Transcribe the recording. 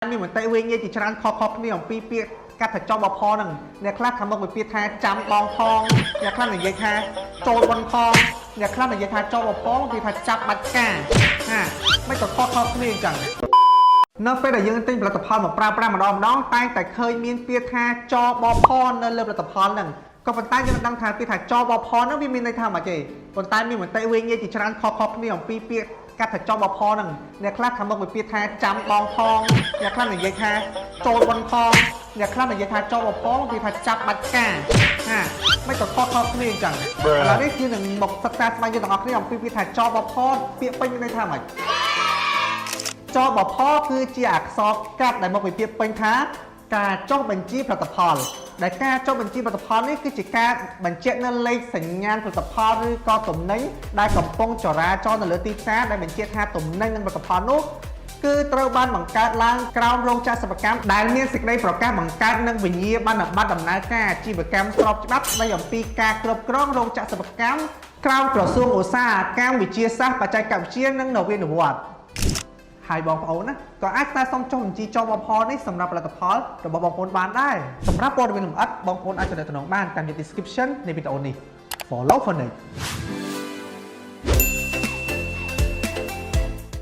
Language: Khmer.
មានមតិវែងញែកជាច្រើនខុសៗគ្នាអំពីពាក្យកាត់ថាចបផហ្នឹងអ្នកខ្លះថាមកពីពាក្យថាចាំបងផងអ្នកខ្លះនិយាយថាចូលបនផងអ្នកខ្លះនិយាយថាចបផងគេថាចាប់បាច់ការហាមិនក៏ខុសៗគ្នាអញ្ចឹងនៅពេលដែលយើងទិញផលិតផលមកប្រើប្រាស់ម្ដងម្ដងតែងតែឃើញមានពាក្យថាចបផនៅលើផលិតផលហ្នឹងក៏ប៉ុន្តែយើងមិនដឹងថាពាក្យថាចបផហ្នឹងវាមានន័យថាម៉េចទេប៉ុន្តែមានមតិវែងញែកជាច្រើនខុសៗគ្នាអំពីពាក្យកាត់ថាចបផហ្នឹងអ្នកខ្លះថាមកពីពាក្យថាចាំបងផងអ្នកខ្លះនិយាយថាចូលបនផងអ្នកខ្លះនិយាយថាចបផងគេថាចាប់បាច់ការហាមិនក៏ខុសៗគ្នាអញ្ចឹងឥឡូវនេះយើងនឹងមកសិក្សាស្វែងយល់ទាំងអស់គ្នាអំពីពាក្យថាចបផពាក្យពេញមានន័យថាម៉េច ចបផគឺជាអក្សរកាត់ដែលមកពីពាក្យពេញថាការចុះបញ្ជីផលិតផលដែលការចុះបញ្ជីផលិតផលនេះគឺជាការបញ្ជាក់នៅលេខសញ្ញាណផលិតផលឬក៏ទំនិញដែលកំពុងចរាចរណ៍នៅលើទីផ្សារដែលបញ្ជាក់ថាទំនិញនិងផលិតផលនោះគឺត្រូវបានបង្កើតឡើងក្រោមរោងចក្រសិប្បកម្មដែលមានសេចក្តីប្រកាសបង្កើតនិងវិញ្ញាបនបត្រដំណើរការអាជីវកម្មស្របច្បាប់ស្តីអំពីការគ្រប់គ្រងរោងចក្រសិប្បកម្មក្រោមក្រសួងឧស្សាហកម្មវិទ្យាសាស្ត្របច្ចេកវិទ្យានិងនវានុវត្តន៍ ហើយបងប្អូនណាក៏អាចស្នើសុំចុះបញ្ជីចបផលនេះសម្រាប់ផលិតផលរបស់បងប្អូនបានដែរសម្រាប់ព័ត៌មានលម្អិតបងប្អូនអាចទំនាក់ទំនងបានតាម description នៃវីដេអូនេះ Follow for next.